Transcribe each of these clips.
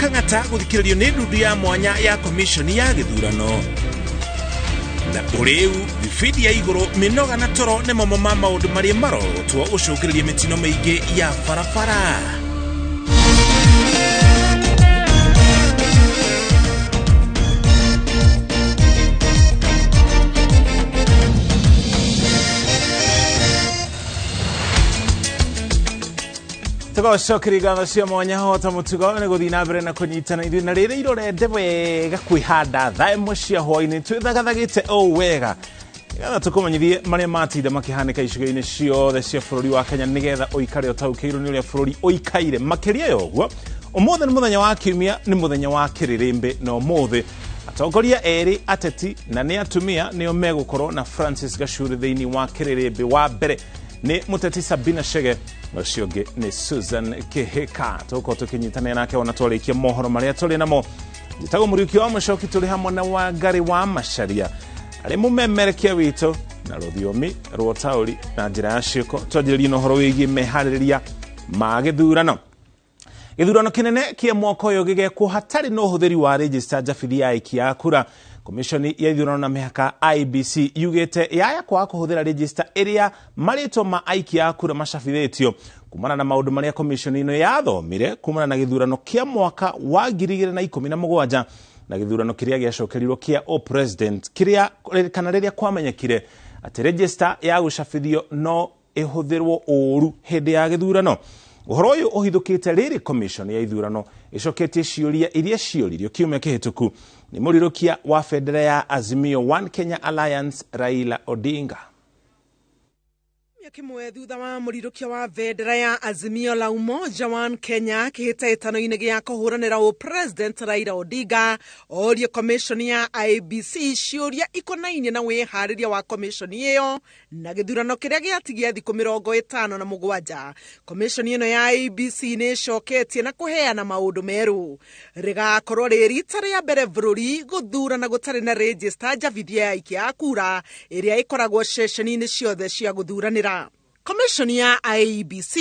Kang'ata gũthikĩrĩrio nĩ ndundu ya mwanya ya komishoni ya gĩthurano. Na ũrĩu, thibindi ya igũrũ, mĩnoga na toro nĩ mamwe ma maũndũ marĩa marorotwo gũcũngĩrĩria mĩtino mĩingĩ ya barabara. Tũgacokeria ngatho cia mwanya hota mũtugo nĩ gũthiĩ na mbere na kũnyitana ithuĩ na rĩrĩ irorende wega kwĩhanda thaa ĩmwe cia hwainĩ twĩthagathagĩte o wega nĩgetha tũkũmenyithie marĩa matinda makĩhanĩka icigo-inĩ ciothe cia bũrũri wa Kenya nĩgetha ũikare ũtaũkĩirwo nĩ ũrĩa bũrũri ũikaire. Makĩria ya ũguo, ũmũthĩ nĩ mũthenya wa kiumia, nĩ mũthenya wa kĩrĩrĩmbĩ, na ũmũthĩ atongoria erĩ ateti na nĩ atumia nĩo megũkorwo na Francis Gachuri thĩinĩ wa kĩrĩrĩmbĩ. Wa mbere nĩ mũteti Sabina Chege, na ũcio ũngĩ nĩ Susan Kihika. Tũgũkorwo tũkĩnyitanĩra nake ona twarĩkia mohoro marĩa tũrĩ namo. Njĩtagwo Mũriũki wa Mũcoki, tũrĩ hamwe na Wangari wa Macharia arĩ mũmemerekia witũ na rũthiomi rwa ũtaũri na njĩra ya ciĩko. Twanjĩrĩrie na ũhoro wĩgiĩ meharĩrĩria ma gĩthurano. Gĩthurano kĩnene kĩa mwaka ũyũ gĩgekwo hatarĩ na ũhũthĩri wa rejista njabithi ya aikia a kura. Komishoni ya ithurano na mĩhaka IEBC yugĩte yaya kwaga kũhũthĩra rejista ĩrĩa marĩtwa ma aikia a kura macabithĩtio kumana na maũndũ marĩa komishoni ĩno yathomire kumana na gĩthurano kĩa mwaka wa 2017 na gĩthurano kĩrĩa gĩacokerirwo kĩa o-president kĩrĩa kana rĩrĩa kwamenyekire atĩ rejista ya gũcabithio no ĩhũthĩrwo ũũru hĩndĩ ya gĩthurano. Ũhoro ũyũ ũhithũkĩte rĩrĩ commission ya ithurano ĩcoketie ciũria iria ciũririo kiumia kĩhĩtũku nĩ mũrirũkia wa bendera ya Azimio One Kenya Alliance Raila Odinga. Kiumia kĩmwe thutha wa mũrirũkia wa bendera ya Azimio la Umoja One Kenya kĩhĩtahĩtano-inĩ gĩa kũhũranĩra ũ-president Raila Odinga orie commission ya IEBC ciũria ikonainie na wĩharĩria wa commission ĩyo na gĩthurano kĩrĩa gĩatigia thikũ 57. Commission ĩno ya IEBC nĩ ĩcoketie na kũheana maũndũ merũ. Rĩgakorwo rĩ rita rĩa mbere bũrũri gũthurana gũtarĩ na register njabithie ya aikia a kura ĩrĩa ĩkoragwo ceceni-inĩ ciothe cia gũthuranĩra. Commission ya IEBC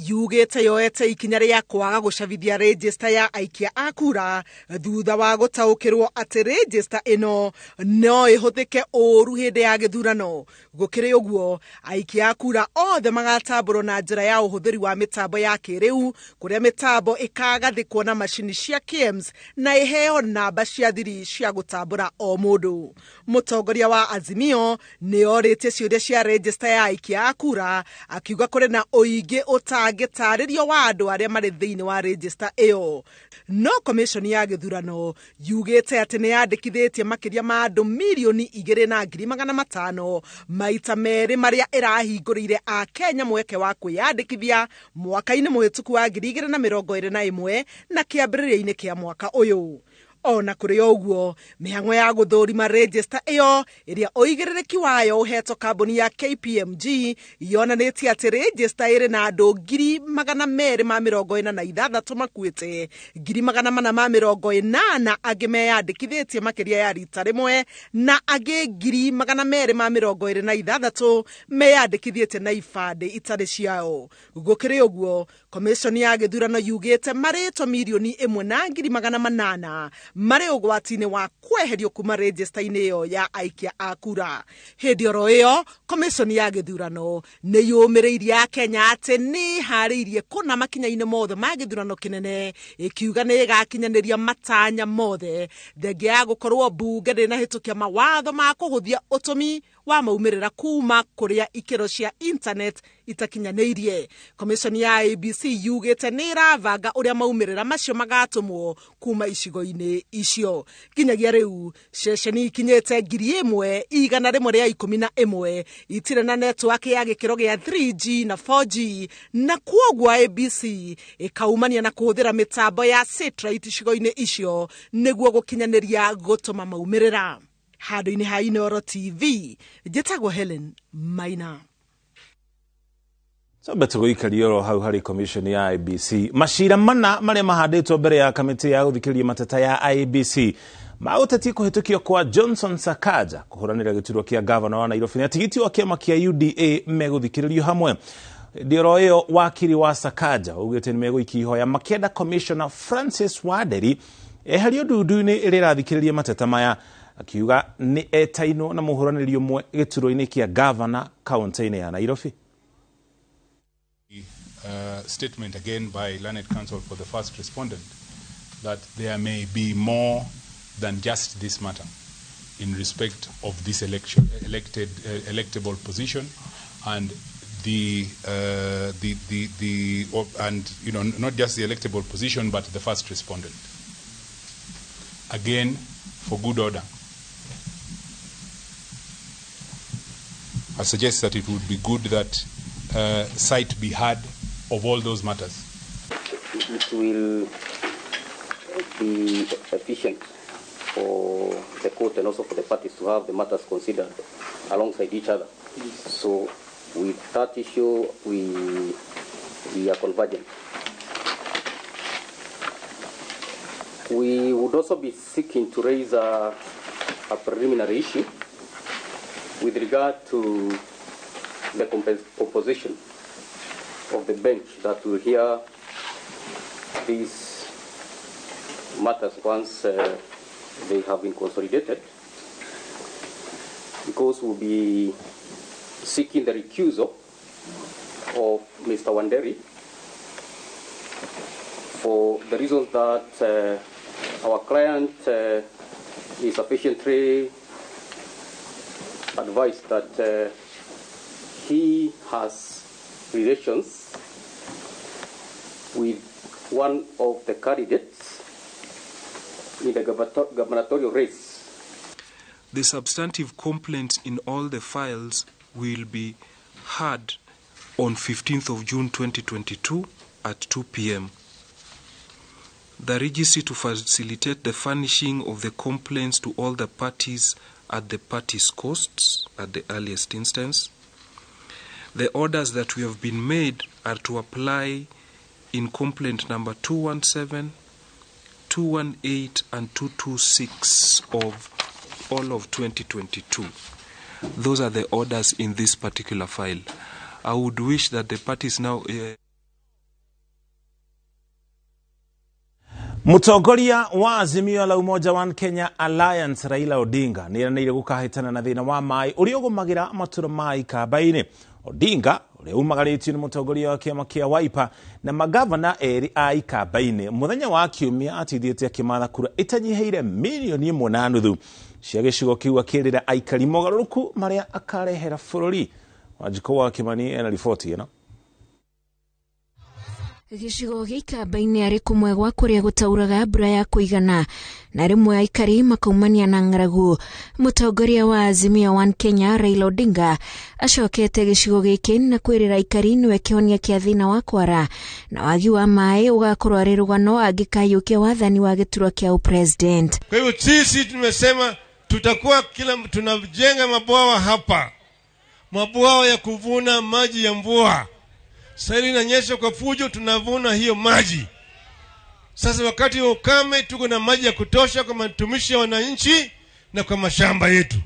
yugĩte yoete ikinya rĩa kwaga gũcabithia register ya aikia a kura thutha wa gũtaũkĩrwo atĩ register ĩno no ĩhũthĩke ũũru hĩndĩ ya gĩthurano. Gũkĩrĩ ũguo, aikia a kura othe magatambũrwo na njĩra ya ũhũthĩri wa mĩtambo ya kĩrĩu kũrĩa mĩtambo ĩkagathĩkwo na macini cia KIEMS na ĩheo namba cia thiri cia gũtambũra o mũndũ. Mũtongoria wa Azimio nĩ orĩtie ciũria cia register ya aikia a kura akiuga kũrĩ na ũingĩ ũtangĩtarĩrio wa andũ arĩa marĩ thĩinĩ wa register ĩyo. No commission ya gĩthurano yugĩte atĩ nĩ yandĩkithĩtie makĩria ma andũ 2,500,000 maita merĩ marĩa ĩrahingũrĩire Akenya mweke wa kwĩyandĩkithia mwaka-inĩ mũhĩtũku wa 2021 na kĩambĩrĩria-inĩ kĩa mwaka ũyũ. Ona kũrĩ ũguo, mĩhang'o ya gũthũrima register ĩyo ĩrĩa ũigĩrĩrĩki wayo ũhetwo kambuni ya KPMG yonanĩtie atĩ register ĩrĩ na andũ 246,000 makuĩte, 480,000 angĩ meyandĩkithĩtie makĩria ya rita rĩmwe na angĩ 226,000 meyandĩkithĩtie na ibandĩ itarĩ ciao. Gũkĩrĩ ũguo, commission ya gĩthurano yugĩte marĩtwa 1,800,000 marĩ ũgwati-inĩ wa kweherio kuma register-inĩ ĩyo ya aikia a kura. Hĩndĩ oro ĩyo, commission ya gĩthurano nĩ yũmĩrĩirie Akenya atĩ nĩ ĩharĩirie kũna makinya-inĩ mothe ma gĩthurano kĩnene, ĩkiuga nĩ ĩgakinyanĩria matanya mothe thengia ya gũkorwo mbunge ndĩnahĩtũkia mawatho ma kũhũthia ũtũmi wa maumĩrĩra kuma kũrĩa ikĩro cia internet itakinyanĩirie. Commission ya IEBC yugĩte nĩ ĩrabanga ũrĩa maumĩrĩra macio magatũmwo kuma icigo-inĩ icio. Nginyagia rĩu ceceni ikinyĩte 1,111 itirĩ na network ya gĩkĩro gĩa 3G na 4G, na kwoguo IEBC ĩkaumania na kũhũthĩra mĩtambo ya satellite icigo-inĩ icio nĩguo gũkinyanĩria gũtũma maumĩrĩra. Handũ-inĩ ha Inooro TV, njĩtagwo Helen Maina. Twambe tũgũikaria oro hau harĩ commission ya IEBC. Macira mana marĩa mahandĩtwo mbere ya kamĩtĩ ya gũthikĩrĩria mateta ya IEBC ma ũteti kũhĩtũkio kwa Johnson Sakaja kũhũranĩra gĩturwa kĩa gavana wa Nairobi na tigiti wa kĩama kĩa UDA megũthikĩrĩrio hamwe. Hĩndĩ oro ĩyo wakiri wa Sakaja augĩte nĩ megũikia ihoya makĩenda Commissioner Francis Wanderi eherio ndundu-inĩ ĩrĩa ĩrathikĩrĩria mateta maya, akiuga nĩ etainwo na mũhũranĩri ũmwe gĩturwa-inĩ kĩa gavana kaunti-inĩ ya Nairobi. Statement again by Learned Counsel for the first respondent that there may be more than just this matter in respect of this election, elected, electable position, and the and you know, not just the electable position but the first respondent. Again, for good order, I suggest that it would be good that sight be had of all those matters. It will be efficient for the court and also for the parties to have the matters considered alongside each other. Yes. So with that issue, we are convergent. We would also be seeking to raise a preliminary issue with regard to the composition of the bench that will hear these matters once they have been consolidated, because we'll be seeking the recusal of Mr. Wanderi for the reasons that our client is sufficiently advised that he has relations with one of the candidates in the gubernatorial race. The substantive complaints in all the files will be heard on 15th of June 2022 at 2 p.m. The registry to facilitate the furnishing of the complaints to all the parties at the parties' costs at the earliest instance. The orders that we have been made are to apply in complaint number 217, 218 and 226 of all of 2022. Those are the orders in this particular file. I would wish that the parties now... Mũtongoria wa Azimio la Umoja One Kenya Alliance Raila Odinga nĩeranĩire gũkahĩtana na thĩna wa maĩ ũrĩa ũgũmagĩra matũra ma Ikamba-inĩ. Odinga ũrĩa umagarĩtio nĩ mũtongoria wa kĩama kĩa Wiper na magavana erĩ a Ikamba-inĩ mũthenya wa Kiumia atithĩte akĩmatha kura ĩtanyihĩire milioni 1.5 cia gĩcigo kĩu akĩrĩra aikari mogarũrũku marĩa akarehera bũrũri. Wanjikũ wa Kimani ena riboti ĩno. Gĩcigo gĩa Ikamba-inĩ arĩ kũmwe gwa kũrĩa gũtauraga mbura ya kũigana na rĩmwe aikari makaumania na ng'aragu. Mũtongoria wa Azimio One Kenya Raila Odinga acokete gĩcigo gĩkĩ na kwĩrĩra aikari nĩwe kĩhonia kĩa thĩna wa kwara na wagi wa maĩ ũgakorwo arĩ rũgano angĩkayũkia wathani wa gĩturwa kĩa upresident. Kwa hivyo sisi tumesema tutakuwa kila tunajenga mabwawa hapa, mabwawa ya kuvuna maji ya mvua. Sasa inanyesha kwa fujo, tunavuna hiyo maji. Sasa wakati wa ukame tuko na maji ya kutosha kwa matumishi ya wananchi na kwa mashamba yetu.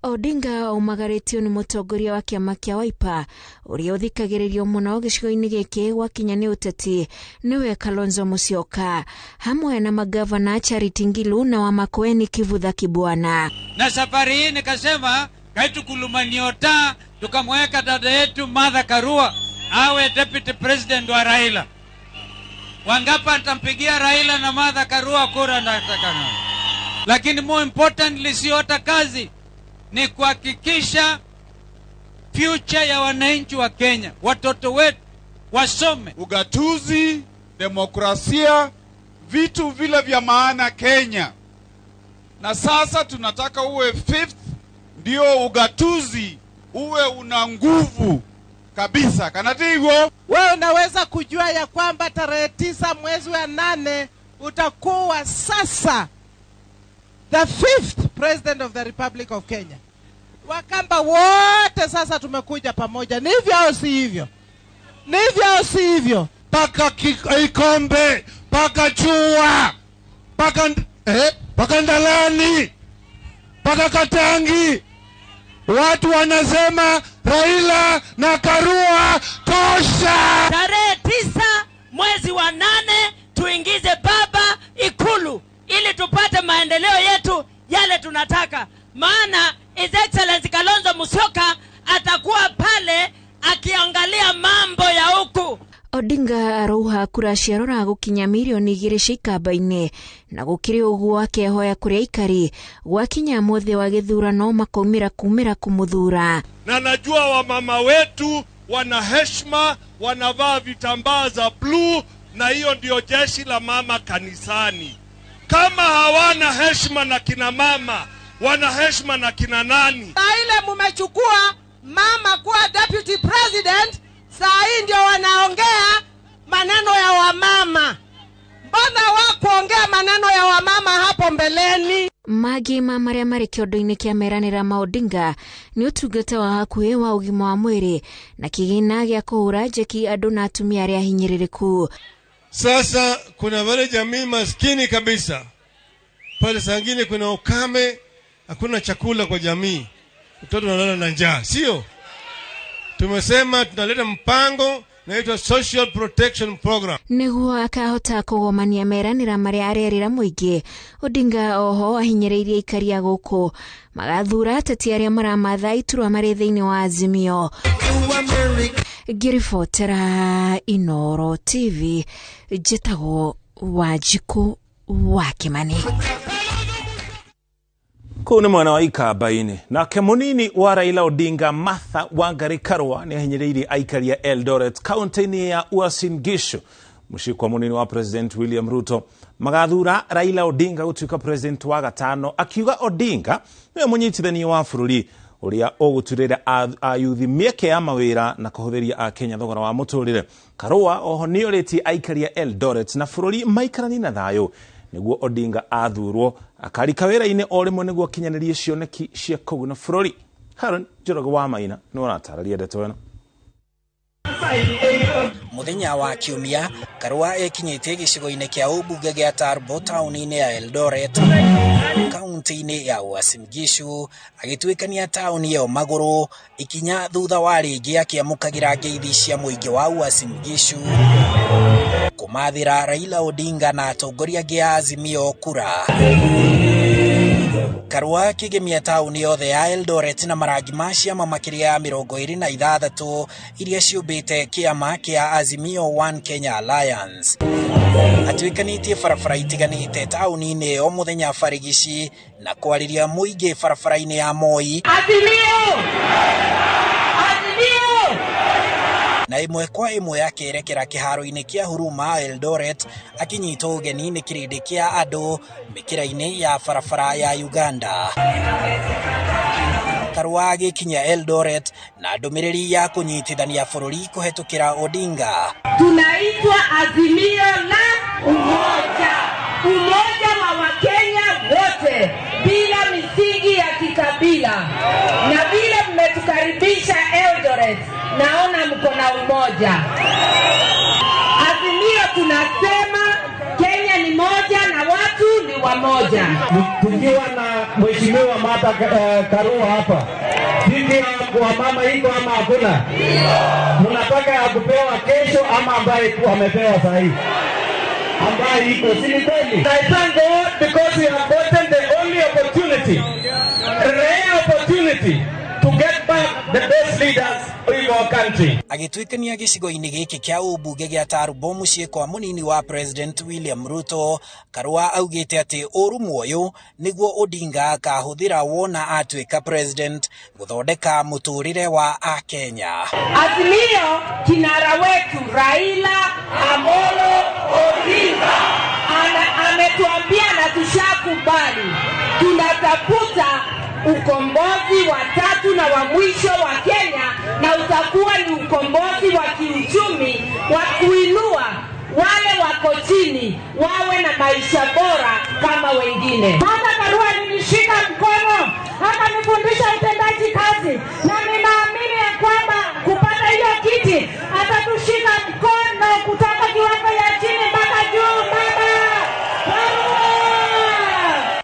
Odinga aumagarĩtio nĩ mũtongoria wa kĩama kĩa Wiper ũrĩa ũthikagĩrĩrio mũno gĩcigo-inĩ gĩkĩ gwakinya nĩ ũteti nĩwe Kalonzo Musyoka hamwe na magavana Charity Ngilu na wa Makueni Kivutha Kibwana. Na safari hii nikasema kaitu kulumaniota tukamweka dada yetu Martha Karua awe deputy president wa Raila. Wangapa atampigia Raila na Martha Karua kura natakana. Lakini more importantly sio hata kazi ni kuhakikisha future ya wananchi wa Kenya, watoto wetu wasome. Ugatuzi, demokrasia, vitu vile vya maana Kenya. Na sasa tunataka uwe fifth, ndio ugatuzi uwe una nguvu kabisa. Kanatigo, wewe unaweza kujua ya kwamba tarehe 9 mwezi wa 8 utakuwa sasa the fifth president of the Republic of Kenya. Wakamba wote sasa tumekuja pamoja. Ni hivyo au si hivyo? Ni hivyo au si hivyo? Paka Ikombe, paka Chua, paka Ndalani, paka Katangi. Watu wanasema Raila na Karua tosha. Tarehe 9 mwezi wa 8 tuingize baba Ikulu ili tupate maendeleo yetu yale tunataka. Maana His Excellency Kalonzo Musyoka atakuwa pale akiangalia mambo ya huku. Odinga arauha kura ciarora gukinya mirioni 2 cia ikamba-inĩ na gũkĩrĩ ũguo akehoya kũrĩ aikari gwakinya mũthĩ wa gĩthurano makaumĩra kumĩra kũmũthura. Na najua wamama wetu wana heshima, wanavaa vitambaa za bluu, na hiyo ndio jeshi la mama kanisani. Kama hawana heshima na kina mama, wana heshima na kina nani? Na ile mumechukua mama kuwa deputy president, saa hii ndio wanaongea maneno ya wamama. Mbona wakuongea maneno ya wamama hapo mbeleni? Magi ma marĩa marĩ kĩondo-inĩ kĩa meranĩra ma Odinga nĩ ũtungata wa hakuhĩ wa ũgima wa mwĩrĩ na kĩgĩna gĩa kũhũra njeki andũ na atumia arĩa ahinyĩrĩrĩku. Sasa kuna wale jamii maskini kabisa pale, sangine kuna ukame, hakuna chakula kwa jamii, mtoto analala na njaa, sio? Tumesema tunaleta mpango naitwa Social Protection Program. Nĩguo akahota kũgomania meranĩra marĩa arerĩra mũingĩ, Odinga oho ahinyĩrĩirie aikari a gũkũ magathura ateti arĩa maramatha iturwa marĩ thĩinĩ wa Azimio. Ngĩribotera Inooro TV, njĩtagwo Wanjikũ wa Kĩmani. Kũu nĩ mwena wa Ikamba-inĩ. Nake mũnini wa Raila Odinga Martha Wangari Karua nĩ ahinyĩrĩirie aikari a Eldoret kaunti-inĩ ya Uasin Gishu mũciĩ kwa mũnini wa President William Ruto magathura Raila Odinga gũtuĩka president wa gatano, akiuga Odinga nĩwe mũnyitithania wa bũrũri ũrĩa ũgũturĩra ayuthi mĩeke ya mawĩra na kũhũthĩria akenya thogora wa mũtũrĩre. Karua oho nĩorĩtie aikari a Eldoret na bũrũri maikaranie na thayũ nĩguo Odinga athurwo akarika wĩra-inĩ o rĩmwe nĩguo akinyanĩrie cioneki cia kũguna bũrũri. Haron Njoroge wa Maina nĩwe ũratarĩria ndeto ĩno. Muthenya wa kiumia Karua ekinyĩtie gĩcigo-inĩ kĩa ũmbunge gĩa Tarbo taũni-inĩ ya Eldoret kaunti-inĩ ya Uasin Gishu agĩtuĩkania taũni ĩyo magũrũ ikinya thutha wa rĩngĩ akĩamũkagĩra ngeithi cia mũingĩ wa Uasin Gishu kũmathĩra Raila Odinga na atongoria angĩ a Azimio kura. Karua akĩgemia taũni yothe ya Eldoret na marangi ma ciama makĩria ya 26 iria ciũmbĩte kĩama kĩa Azimio One Kenya Alliance. Atuĩkanĩtie barabara itiganĩte taũni-inĩ ĩyo mũthenya barigici na kwarĩria mũingĩ barabara-inĩ ya Moi. Azimio! Azimio! Na ĩmwe kwa ĩmwe akĩerekera kĩharo-inĩ kĩa Huruma Eldoret akinyitwo ũgeni nĩ kĩrĩndĩ kĩa andũ mĩkĩra-inĩ ya barabara ya Uganda. Karua agĩkinya Eldoret na ndũmĩrĩri ya kũnyitithania bũrũri kũhetũkĩra Odinga. Tunaitwa Azimio la Umoja, umoja wa Wakenya wote bila misingi ya kikabila. Na vile mmetukaribisha Eldoret, naona mko na umoja. Azimio tunasema Kenya ni moja na watu ni wamoja. Tukiwa na Mheshimiwa Martha Karua hapa, sisi wa mama iko ama hakuna? Mnataka ya kupewa kesho ama ambaye amepewa sasa hivi? Ambaye iko, si ni kweli? I thank God because we have gotten the only opportunity, rare opportunity to get back the best leaders in our country. Agĩtuĩkania gĩcigo-inĩ gĩkĩ kĩa ũmbunge gĩa Tarbo mũciĩ kwa mũnini wa President William Ruto, Karua augĩte atĩ ũrũmwe ũyũ nĩguo Odinga akahũthĩra wona atuĩka president gũthondeka mũtũrĩre wa Akenya. Azimio kinara wetu Raila Amolo Odinga ametuambia na tushakubali, tunatafuta ukombozi wa tatu na wa mwisho wa Kenya, na utakuwa ni ukombozi wa kiuchumi wa kuinua wale wako chini wawe na maisha bora kama wengine. Martha Karua alinishika mkono akanifundisha utendaji kazi, na ninaamini ya kwamba kupata hiyo kiti atatushika mkono kutoka kiwango ya chini mpaka juu. Mama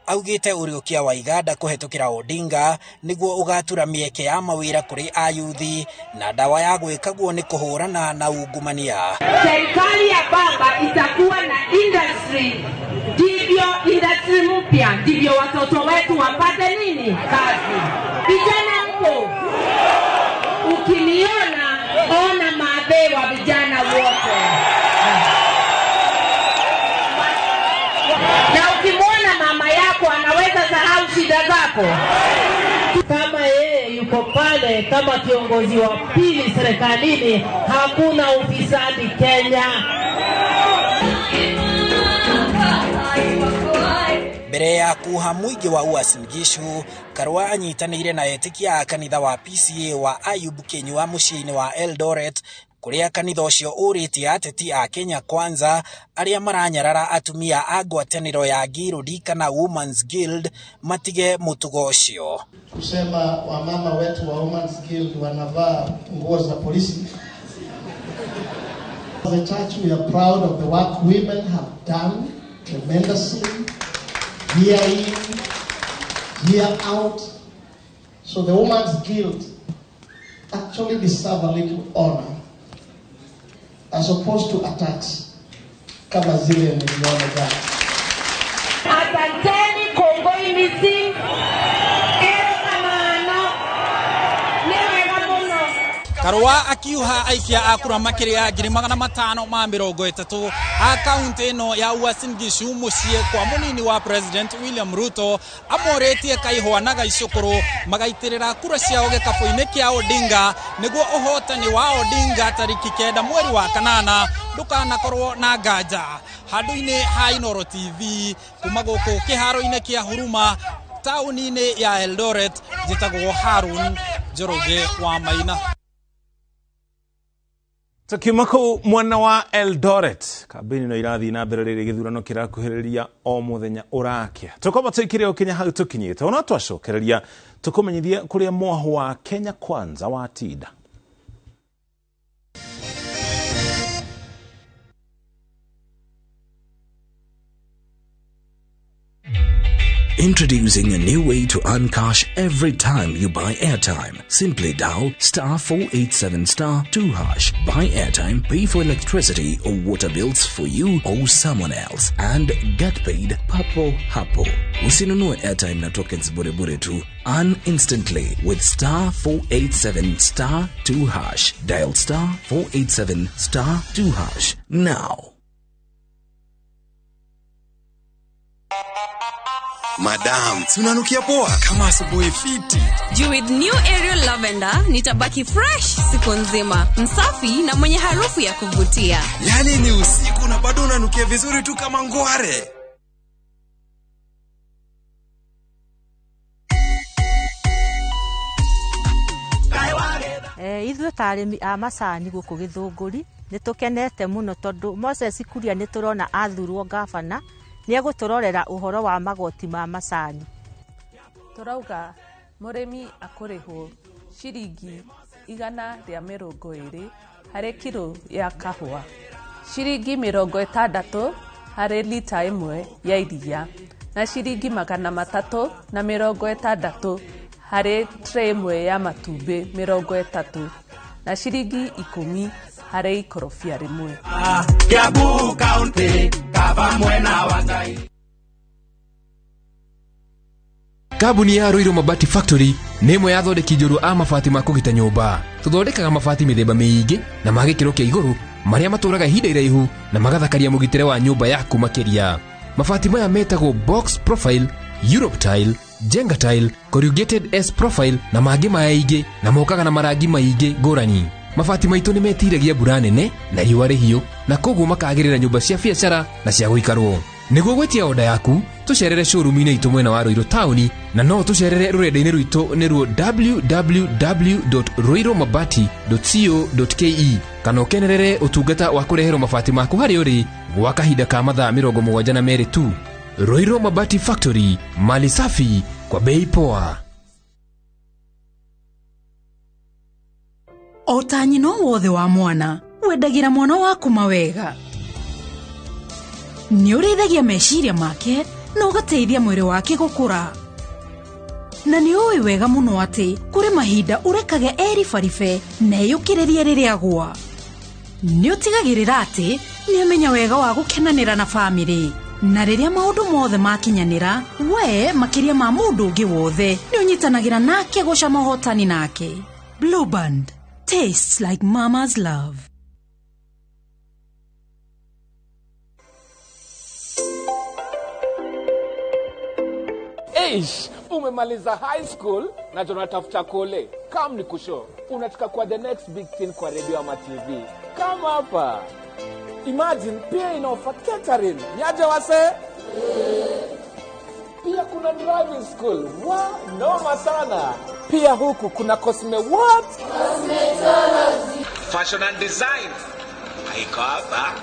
Karua. Augĩte ũriũkia wa iganda kũhetũkĩra Odinga nĩguo ũgatura mĩeke ya mawĩra kũrĩ ayuthi na ndawa ya gwĩkagwo nĩ kũhũrana na ungumania. Serikali ya baba itakuwa na industry, ndivyo industry mpya, ndivyo watoto wetu wapate nini? Kazi. Vijana mpo, ukiniona ona maadhe wa vijana wote. Na ukimwona mama yako anaweza sahau shida zako. Kama yeye yuko pale kama kiongozi wa pili serikalini, hakuna ufisadi Kenya. Mbere ya kuha mũingĩ wa Uasin Gishu, Karua anyitanĩire na etĩkia a kanitha wa PCA wa Ayub Kinyua mũciĩ-inĩ wa Eldoret, kũrĩa kanitha ũcio ũrĩtie ateti a Kenya Kwanza arĩa maranyarara atumia a ngwatanĩro ya Guild kana Women's Guild matige mũtugo ũcio. Kusema wamama wetu wa Women's Guild wanavaa nguo za polisi. As a church we are proud of the work women have done tremendously, year in, year out. So the Women's Guild actually deserve a little honor as opposed to attacks kama zile niliona jana. Asanteni Kongoi missing. Erokamano. Nĩ wega mũno. Karua akiuha aikia a kura makĩria 530,000 a kaunti ĩno ya Uasin Gishu mũciĩ kwa mũnini wa President William Ruto amorĩtie kaihwa na gaicũkũrũ magaitĩrĩra kura ciao gĩkabũ-inĩ kĩa Odinga nĩguo ũhotani wa Odinga tarĩki 9 mweri wa 8 ndũkanakorwo na nganja. Handũ-inĩ ha Inooro TV kuma gũkũ kĩharo-inĩ kĩa Huruma taũni-inĩ ya Eldoret, njĩtagwo Harun Njoroge wa Maina. Tukiuma kũu mwena wa Eldoret, kambĩini no irathiĩ na mbere rĩrĩ gĩthurano kĩrakuhĩrĩria o mũthenya ũrakĩa. Tũkwamba tũikire ũkinya hau tũkinyĩte, ona twacokereria tũkũmenyithia kũrĩa mwahu wa Kenya Kwanza watinda. Introducing a new way to earn cash every time you buy airtime. Simply dial *487*2#. Buy airtime, pay for electricity or water bills for you or someone else, and get paid papo hapo. Usinunue airtime na tokens bure bure tu. Earn instantly with *487*2#. Dial *487*2# now. Madam, si unanukia poa kama asubuhi fiti. Juu with new Ariel Lavender nitabaki fresh siku nzima, msafi na mwenye harufu ya kuvutia. Yaani ni usiku na bado unanukia vizuri tu kama ngware. Ithuĩ ta arĩmi a macani gũkũ Gĩthũngũri nĩ tũkenete mũno tondũ Moses Kuria nĩ tũrona athurwo gavana nĩ egũtũrorera ũhoro wa magoti ma macani. Tũrauga mũrĩmi akũrĩhwo ciringi 120 harĩ kiro ya kahũa, ciringi 60 harĩ lita 1 ya iria, na ciringi 360 harĩ tray 1 ya matumbĩ 30, na ciringi 10 harĩ ikorobia 1. Kiambu County kaba mwena wa Ngai. Kambuni ya Ruiru Mabati Factory nĩ ĩmwe ya athondeki njorua a mabati ma kũgita nyũmba. Tũthondekaga mabati mĩthemba mĩingĩ na ma gĩkĩro kĩa igũrũ marĩa matũraga ihinda iraihu na magathakaria mũgitĩre wa nyũmba yaku makĩria. Mabati maya metagwo box profile, Europe tile, Jenga tile, corrugated S profile na mangĩ maingĩ, na mokaga na marangi maingĩ ngũrani. Mabati maitũ nĩ metiragia mbura nene na riũa rĩhiũ, na koguo makagĩrĩra nyũmba cia biacara na cia gũikarwo. Nĩguo gwĩtia oda yaku, tũcerere showroom-inĩ itũ mwena wa Ruiru taũni, na no tũcerere rũrenda-inĩ rwitũ nĩruo www.ruirumabati.co.ke, kana ũkenerere ũtungata wa kũreherwo mabati maku harĩa ũrĩ gwa kahinda ka mathaa 72 tu. Ruiru Mabati Factory, mali safi kwa bei poa. O ta nyina wothe wa mwana, wendagira mwana waku mawega. Nĩ ũrĩithagia meciria make Na ũgateithia mwĩrĩ wake gũkũra. Na nĩ ũĩ wega mũno atĩ kũrĩ mahinda ũrekage eribaribe na eyũkĩrĩrie rĩrĩa agũa. Nĩ ũtigagĩrĩra atĩ nĩ amenya wega wa gũkenanĩra na bamĩrĩ. Na rĩrĩa maũndũ mothe makinyanĩra, we makĩria ma mũndũ ũngĩ wothe nĩ ũnyitanagĩra nake gũcama ũhotani nake. Blue Band tastes like mama's love. Eish, umemaliza high school na tunatafuta kole. Kam ni kusho, unataka kwa the next big thing kwa radio ama TV. Kama hapa. Imagine pia inaofa catering. Niaje wase? Pia kuna driving school. Wa, noma sana. Pia huku kuna cosme what? Cosmetology. Fashion and design. Haiko hapa.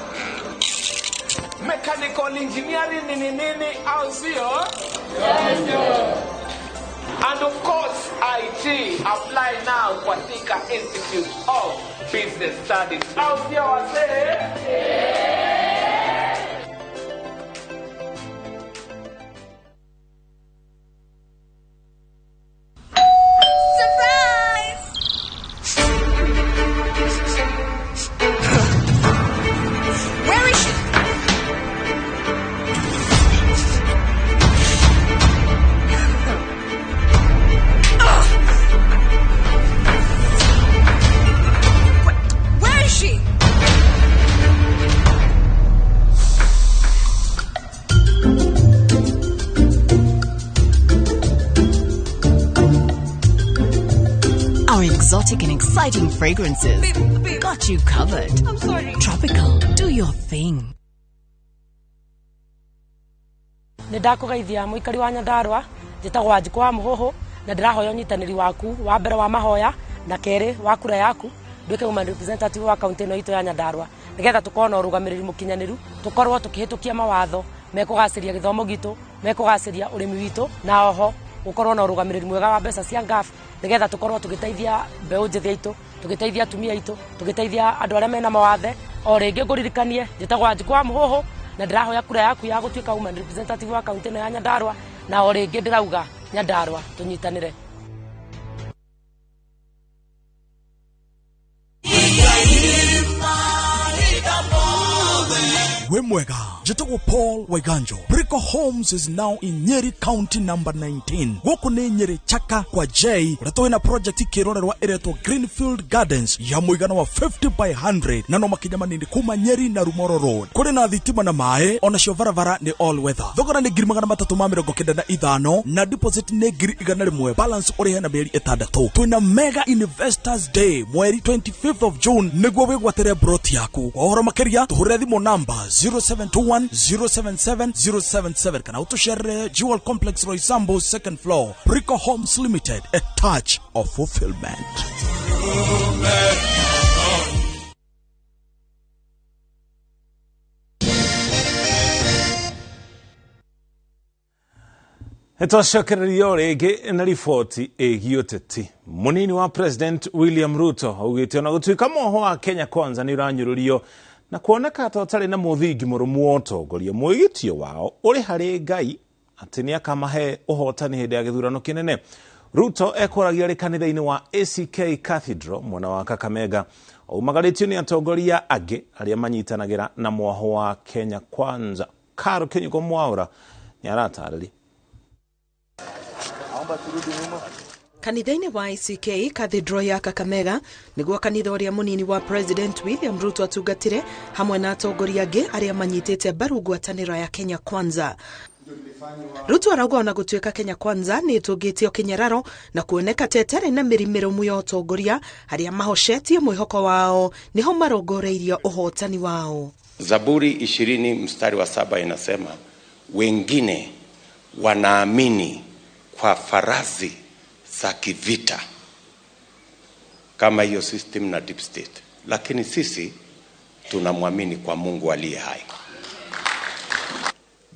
Mechanical engineering nini nini au sio? Yes. And of course, IT. Apply now kwa Thika Institute of Business Studies. Au sio wase? Surprise! Where is she? Where is she? Our exotic and exciting fragrances got you covered. I'm sorry. Tropical, do your thing. Nĩ ndakũgeithia mũikari wa Nyandarua, njĩtagwo Wanjikũ wa Mũhũhũ na ndĩrahoya ũnyitanĩri waku wa mbere wa mahoya na kerĩ wa kura yaku nduĩke woman representative wa kaunti ĩno itũ ya Nyandarua nĩgetha tũkorwo na ũrũgamĩrĩri mũkinyanĩru, tũkorwo tũkĩhĩtũkia mawatho mekũgacĩria gĩthomo gitũ, mekũgacĩria ũrĩmi witũ na oho gũkorwo na ũrũgamĩrĩri mwega wa mbeca cia NGAAF nĩgetha tũkorwo tũgĩteithia mbeũ njĩthĩ aitũ, tũgĩteithia atumia aitũ, tũgĩteithia andũ arĩa mena mawathe. O rĩngĩ ngũririkanie njĩtagwo Wanjikũ wa Mũhũhũ na ndĩrahoya kura yaku ya gũtuĩka woman representative wa kaunti ĩno ya Nyandarua na o rĩngĩ ndĩrauga Nyandarua tũnyitanĩre. We mwega, njĩtagwo Paul Waiganjo. Brico Homes is now in Nyeri County number 19. Gũkũ nĩ Nyeri Chaka kwa J, ũrĩa twĩna project kĩrorerwa ĩretwo Greenfield Gardens ya mũigana wa 50 by 100 na no makinya manini kuma Nyeri na Rumoro Road. Kũrĩ na thitima na maĩ, onacio barabara nĩ all weather. Thogora nĩ 395,000 na deposit nĩ 100,000, balance ũrĩhe na mĩeri 6. Twĩna Mega Investors Day mweri 25th of June nĩguo wĩgwatĩre broti yaku. Kwa ũhoro makĩria tũhũrĩre thimũ namba 0721 077 077 kana utushere Jewel Complex Roysambu second floor. Brico Homes Limited, a touch of fulfillment. Nĩtwacokereria rĩngĩ na riboti ĩgiĩ ũteti. Mũnini wa President William Ruto augĩte ona gũtuĩka mwoho wa Kenya Kwanza nĩ ũranyũrũrio na kuoneka ta ũtarĩ na mũthingi mũrũmu wa ũtongoria, mwĩgitio wao ũrĩ harĩ Ngai atĩ nĩ akamahe ũhotani hĩndĩ ya gĩthurano kĩnene. Ruto ekwaragia arĩ kanitha-inĩ wa ACK Cathedral mwena wa Kakamega, aumagarĩtio nĩ atongoria angĩ arĩa manyitanagĩra na mwoho wa Kenya Kwanza. Karo Kinyuko Mwaura nĩ aratarĩria. Kanitha-inĩ wa ACK Cathedral ya Kakamega nĩguo kanitha ũrĩa mũnini wa President William Ruto atungatire hamwe na atongoria angĩ arĩa manyitĩte mbaru ngwatanĩro ya Kenya Kwanza. Ruto arauga ona gũtuĩka Kenya Kwanza nĩ ĩtũngĩtio kĩnyararo na kuoneka ta ĩtarĩ na mĩri mĩrũmu ya ũtongoria, arĩa mahocetie mwĩhoko wao nĩho marongoreirie ũhotani wao. Zaburi 20 mstari wa 7 inasema wengine wanaamini kwa farasi za kivita kama hiyo system na deep state, lakini sisi tunamwamini kwa Mungu aliye hai.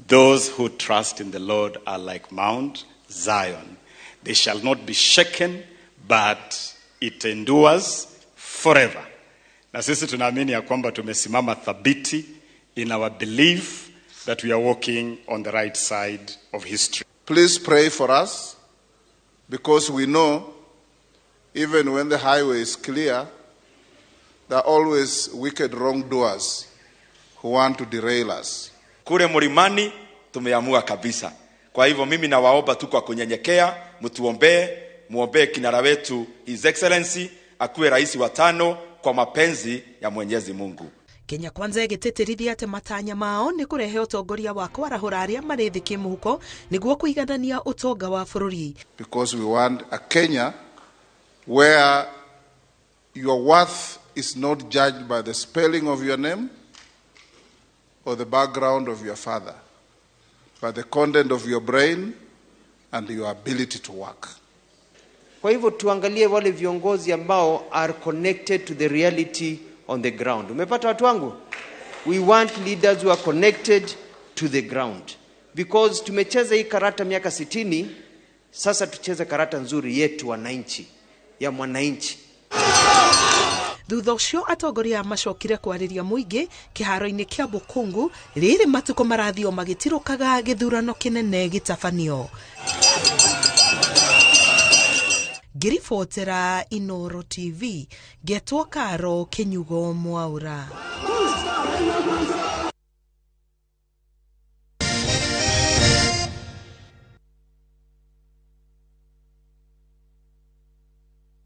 Those who trust in the Lord are like Mount Zion. They shall not be shaken, but it endures forever. Na sisi tunaamini ya kwamba tumesimama thabiti in our belief that we are walking on the right side of history. Please pray for us, because we know even when the highway is clear, there are always wicked wrongdoers who want to derail us. Kule mlimani tumeamua kabisa. Kwa hivyo mimi nawaomba tu kwa kunyenyekea, mtuombee, muombee kinara wetu His Excellency akuwe rais wa tano kwa mapenzi ya Mwenyezi Mungu. Kenya Kwanza ĩgĩtĩtĩrithia atĩ matanya mao nĩ kũrehe ũtongoria wa kwarahũra arĩa marĩ thĩ kĩmũhuko nĩguo kũiganania ũtonga wa bũrũri. Because we want a Kenya where your worth is not judged by the spelling of your name or the background of your father, but the content of your brain and your ability to work. Kwa hivyo tuangalie wale viongozi ambao are connected to the reality on the ground. Umepata watu wangu? We want leaders who are connected to the ground. Because tumecheza hii karata miaka 60, sasa tucheze karata nzuri yetu wananchi, ya mwananchi. Thutha ũcio atongoria macokire kwarĩria mũingĩ kĩharo-inĩ kĩa Bukungu rĩrĩ matukũ marathio magĩtirũkaga gĩthurano kĩnene gĩtabanio. Ngĩribotera Inoro TV, ngetwo Karo Kĩnyugo Mwaura.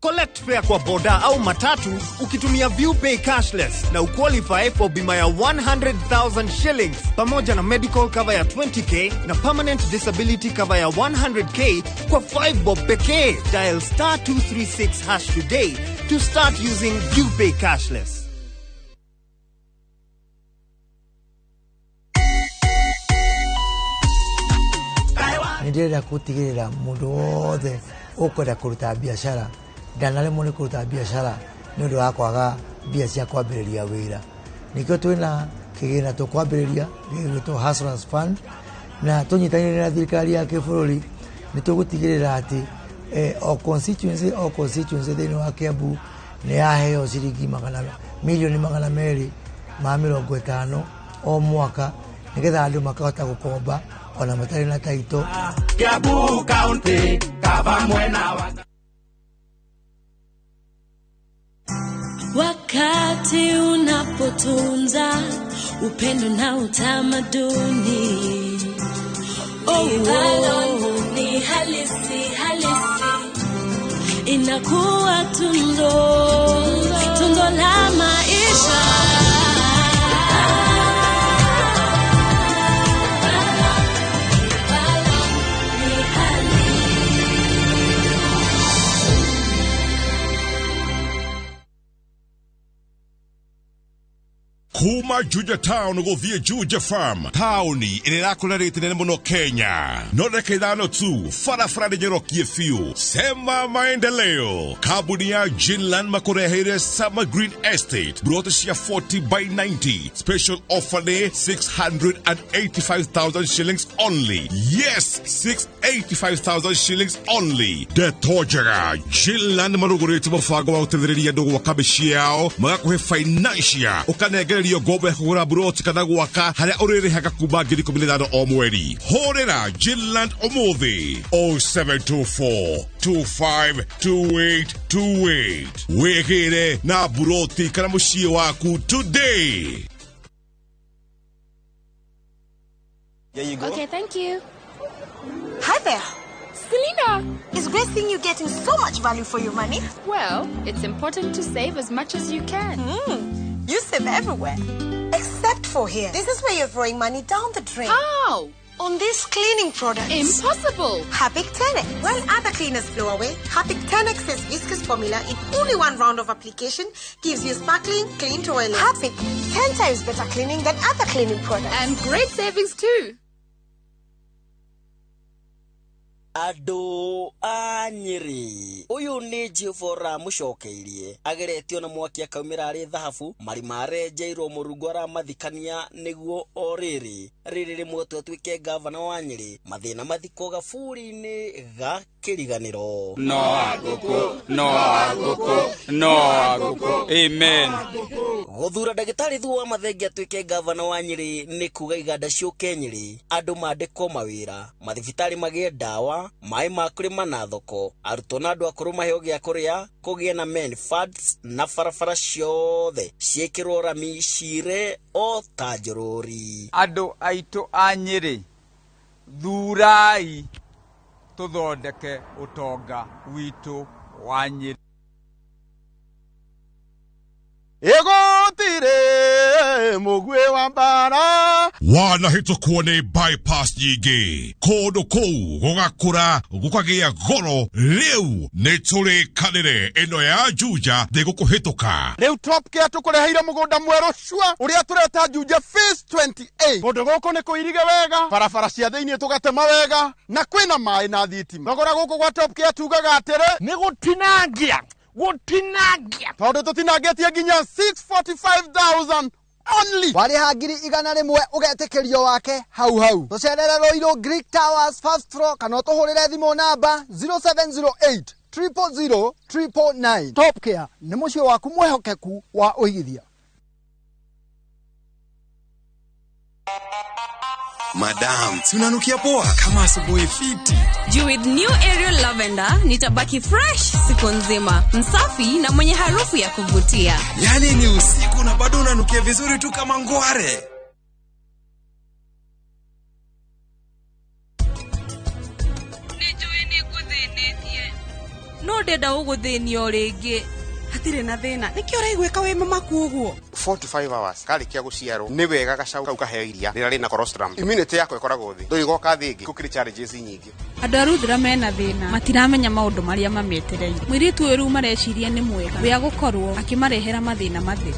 Collect fare kwa boda au matatu ukitumia ViewPay cashless na uqualify for bima ya 100,000 shillings pamoja na medical cover ya 20k na permanent disability cover ya 100k kwa 5 bob pekee. Dial star 236 hash today to start using ViewPay cashless. Ndirenda gutigirira mundu wothe ukwenda kuruta biashara ndanaremwo nĩ kũruta biacara nĩ ũndũ wa kwaga mbia cia kwambĩrĩria wĩra. Nĩkĩo twĩna kĩgĩna tũkwambĩrĩria gĩgwĩtwo Hustlers Fund, na tũnyitanĩire na thirikari ya kĩbũrũri nĩ tũgũtigĩrĩra atĩ o constituency thĩinĩ wa Kiambu nĩ yaheo ciringi milioni 250 o mwaka nĩgetha andũ makahota gũkomba ona matarĩ na taito. Kiambu County kaba mwena wa Wakati unapotunza upendo na utamaduni, oh, ni halisi halisi, inakuwa tunzo, tunzo la maisha. Kuma Juja Town guthie Juja Farm, taoni ĩrĩa ĩrakũra rĩti nene mũno Kenya. No ndagĩka 5 tu barabara nĩ njorokie biũ. Sema maendeleo. Kambuni ya Jinland makũreheire Summer Green Estate broti cia 40 by 90. Special offer nĩ 685,000 shillings only. Yes, 685,000 shillings only. Ndeto njega, Jinland marũgũrĩte mũbango wa gũteithĩrĩria andũ gwaka mĩciĩ yao, magakũhe financial, ũkanengererio ngombo ya kũgũra buroti kana gwaka harĩa ũrĩrĩhaga kuma 15,000 o mweri. Hũrĩra Jinland ũmũthĩ 0724 252828. Wĩgĩre na buroti kana mũciĩ waku today. There you go. Okay, thank you. Hi there. Selena! It's great seeing you getting so much value for your money. Well, it's important to save as much as you can. You save everywhere, except for here. This is where you're throwing money down the drain. How? On these cleaning products. Impossible! Harpic 10X. While other cleaners blow away, Harpic 10X's viscous formula in only one round of application gives you sparkling, clean toilet. Harpic, 10 times better cleaning than other cleaning products. And great savings too. Andũ a Nyĩrĩ, ũyũ nĩ Jehova mũcokeirie ageretio na mwaki akaumĩra arĩ thahabu marima arenjeirwo mũrungu aramathikania nĩguo o rĩrĩ rĩrĩ rĩmwe tu atuĩke gavana wa Nyĩrĩ mathĩna mathikwo gaburi-inĩ ga kĩriganĩro. No agũkũ, no agũkũ, no agũkũ. Amen. Gũthura ndagĩtarĩ Thuo wa Mathenge atuĩke gavana wa Nyĩrĩ nĩ kuga iganda ciũke Nyĩrĩ, andũ mandĩkwo mawĩra, mathibitarĩ magĩe ndawa, maĩ ma kũrĩma na thoko, arutwo na andũ akũrũ maheo gĩa kũrĩa, kũgĩe na men funds na barabara ciothe ciĩkĩrwo rami cire o ta njorori. Andũ aitũ a Nyĩrĩ, thurai tũthondeke ũtonga witũ wa Nyĩrĩ. Ĩgũtirĩ mũguĩ wa mbara. Wanahĩtũkwo nĩ bypass nyingĩ kũndũ kũu gũgakũra gũkagĩa goro. Rĩu nĩ tũrĩkanĩre ĩno ya Juja ndĩgũkũhĩtũka. Rĩu Top Care tũkũreheire mũgũnda mwerũ cua ũrĩa tũreta Juja Phase 28. Kũndũ gũkũ nĩ kũirige wega, barabara cia thĩinĩ tũgatema wega, na kwĩna maĩ na thitima. Thogora gũkũ gwa Top Care tugaga atĩrĩ nĩ gũtinangia gũtinangia, tondũ tũtinangĩtie nginya 645,000 only. Warĩha 100,000 ũgetĩkĩrio wake hau hau. Tũcerere Ruiru Greek Towers first floor kana ũtũhũrĩre thimũ namba 0708 000 999. Top Care nĩ mũciĩ waku mwĩhokeku wa ũigithia. Madam, si unanukia poa kama asubuhi fiti. Juu with new Ariel Lavender nitabaki fresh siku nzima, msafi na mwenye harufu ya kuvutia. Yaani ni usiku na bado unanukia vizuri tu kama ngware. Nijui nĩngũthĩnĩtie. No ndenda gũgũthĩnia o rĩngĩ. Hatirĩ na thĩna. Nĩkĩo ũraiguĩka wĩ mũmaku ũguo? 4 to 5 hours karĩkia gũciarwo nĩ wega gacau kau kaheo iria rĩrĩa rĩna colostrum. Immunity yako ĩkoragwo thĩ, ndũrĩ thĩ ĩngĩ gũkĩrĩ challenges nyingĩ. Andũ a Ruthura mena thĩna, matiramenya maũndũ marĩa mametereire. Mũirĩtu ũyũ rĩu mareciria nĩ mwega, we agũkorwo akĩmarehera mathĩna matheri.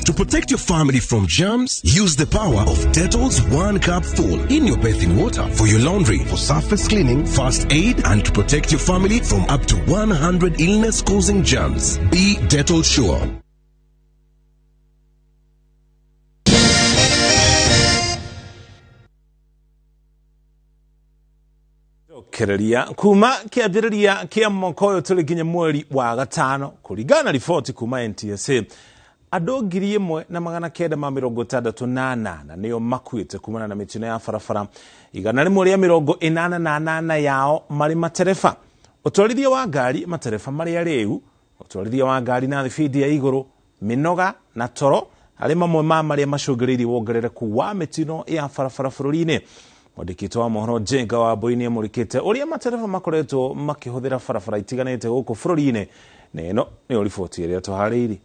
To protect your family from germs, use the power of Dettol's 1 cup full in your bathing water for your laundry, for surface cleaning, first aid, and to protect your family from up to 100 illness-causing germs. Be Dettol sure. Kereria kuma kĩambĩrĩria kĩa mwaka ũyũ tũrĩ nginya mweri wa gatano kũringana na riboti kuma NTSA, andũ 1968 nĩo makuĩte kumana na mĩtino ya barabara, 188 yao marĩ matereba. Ũtwarithia wa ngari matereba marĩa rĩu, ũtwarithia wa ngari na thibindi ya igũrũ, mĩnoga na toro arĩ mamwe ma marĩa macũngĩrĩirie wongerereku wa mĩtino ya barabara bũrũri-inĩ. Mwandĩki wa mohoro Jenga wa Mbui nĩamũrĩkĩte ũrĩa matereba makoretwo makĩhũthĩra barabara itiganĩte gũkũ bũrũri-inĩ, na ĩno nĩyo riboti ĩrĩa tũharĩirie.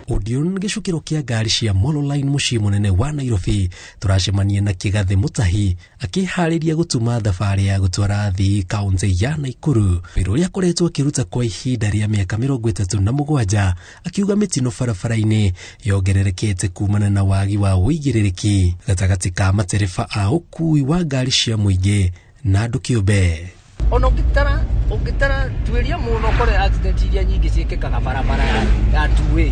Odeon gĩcukĩro kĩa ngari cia Molo Line mũciĩ mũnene wa Nairobi tũracemania na Kĩgathĩ Mũtahi akĩharĩria gũtuma thabarĩ ya gũtwara athii kaunti ya Nakuru, wĩra ũrĩa akoretwo akĩruta kwa ihinda rĩa mĩaka 37, akiuga mĩtino barabara-inĩ yongererekete kumana na wagi wa ũigĩrĩrĩki gatagatĩ ka matereba a ũkui wa ngari cia mũingĩ na andũ kĩũmbe. Ona ũngĩtara tuĩria mũno ũkore accident iria nyingĩ ciĩkĩkaga barabara ya two-way.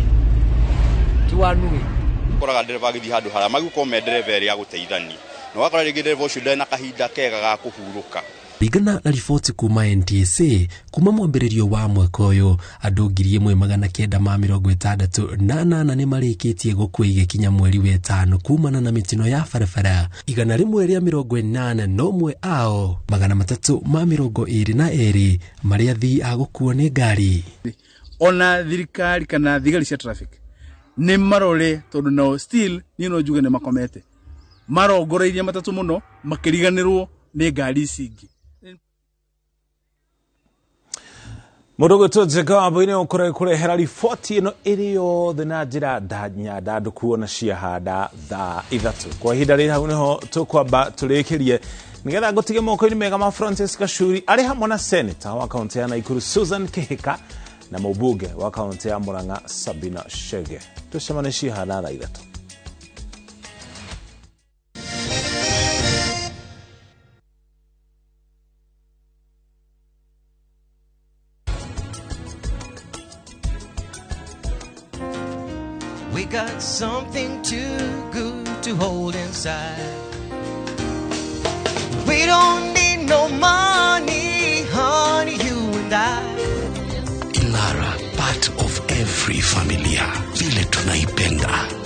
Koraga ndereba agĩthiĩ handũ harĩa magĩkorwo me ndereba ĩrĩa agũteithania, na ũgakora rĩngĩ ndereba ũcio ndarĩ na kahinda kega ga kũhurũka. Kũringana na riboti kuma NTSA kuma mwambĩrĩrio wa mwaka ũyũ, andũ 1968 nĩ marĩkĩtie gũkua igĩkinya mweri wetano kumana na mĩtino ya barabara, 181 ao 322 marĩa athii a gũkuo nĩ ngari. Ona thirikari kana thigari cia traffic nĩ marore, tondũ nao still niĩ no njuge nĩ makomete, marongoreirie matatũ mũno makĩriganĩrwo nĩ ngari ici ingĩ. Mũndũ ũgwĩtwo Jenga wa Mbui nĩ ũkũrehera riboti ĩno ĩrĩ yothe na njĩra nyandandũku ona ciahanda thaa 3. Kwa ihinda rĩrĩ hau nĩho tũkwamba tũrĩkĩrie nĩgetha ngũtige moko-inĩ mega ma Francis Gachuri arĩ hamwe na Senator wa kaunti ya Nakuru Susan Kihika na mũmbunge wa kaunti ya Murang'a Sabina Chege. Tũcemanie cihana thaa 3. We got something too good to hold inside. We don't need no money, honey, you and I. familia vile tunaipenda.